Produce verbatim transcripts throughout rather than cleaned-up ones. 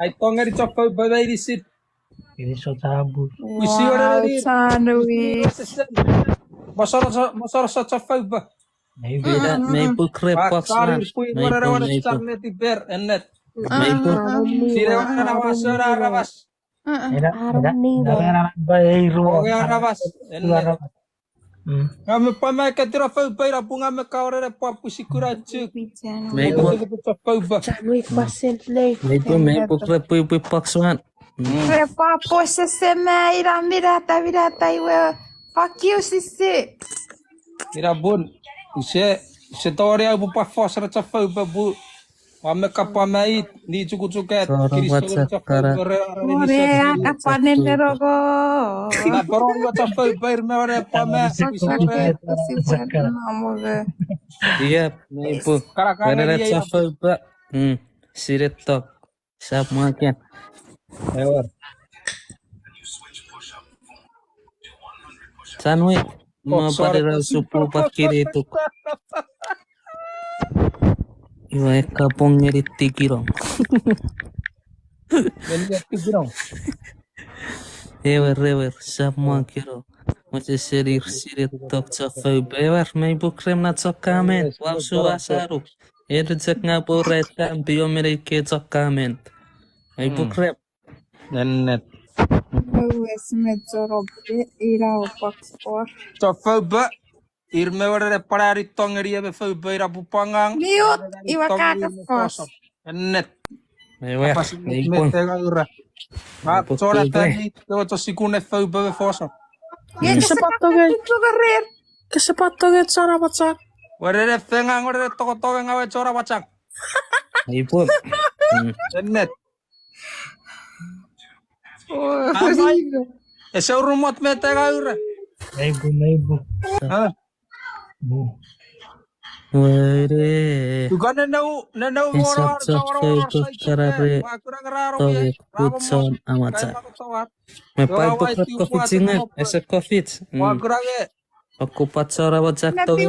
Ai tongeni chofoupa meinisin. Ini so tabu. Wisi ora ni. Wow, Chanwi. Mosoro so, mosoro so chofoupa. Maybe that, maybe crepe box one. Maybe, maybe. Maybe. Sire wana na waso na aramas. Era, era, era, era, ba, ei, ruo. Oke, aramas. Ennet. Aramas. Mm. Ngang me pwan ma eketira foupa ina pun ngang me kaorene pwan pwisin kuna chuk. Mei pwan. Eketira foupa. Mei pwan, mei pwan kre pwi pwi box one. Mm. Kre pwan pwe sese ma ina minata minata iwe. Fuck you, sisi. Ina pun. Use, use tori au pun pwan fos re chofoupa pu. Ua me kapwa mait, ni chukuchukat, Kiniston chofoupa re, are ni se. Ore, a kapwa ne meroko. Ina poron ua chofoupa ir me ore pwa ma, isi pwe. Yep, mei pwan. Karakara ni chofoupa. Hmm, siretok. Sap mwaken. Ewer. Chanwi, ma parira supu pakirituk. Iwe ekka pongeni tikirong. Ngeni tikirong. Ewer, ewer, sap mwaken. Moche seni siretok chofoupa. Ewer, mei pwan krem na chok comment. Wausu asaruk. Eri chok nga pora etam pio meni ke chok comment. Mei pwan krem. Ennet. Wes me choroke, ina o box four. Chofoupa. Ir me were ne pwan ani tongeni eme foupa ina pun pwan ngang. Miut, iwe kaka fos. Ennet. Ewer, apas mei pwan. Metega ura. Ma chona tani, tewe cho sikun ne foupa me fos. Kese patonge. Kese patonge chona pachak. Were ne fengang, were ne tokotonge ngawe chona pachak. Mei pwan. Ennet. Amai. Ese urumot metega ura. Mei pwan, mei pwan. Ah. Were. Tuka ne nau, ne nau. Esap woro, chok woro, fei woro, chok sai karare. Wa kura kura ro. Toge ye, kutson amachar. Me pai pwan kofit inge, ese kofit. Wa kura nge. Okupachora wachak toge.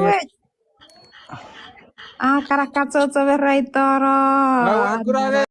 Ah, karakatsocho me raitoro. Wa kura nge.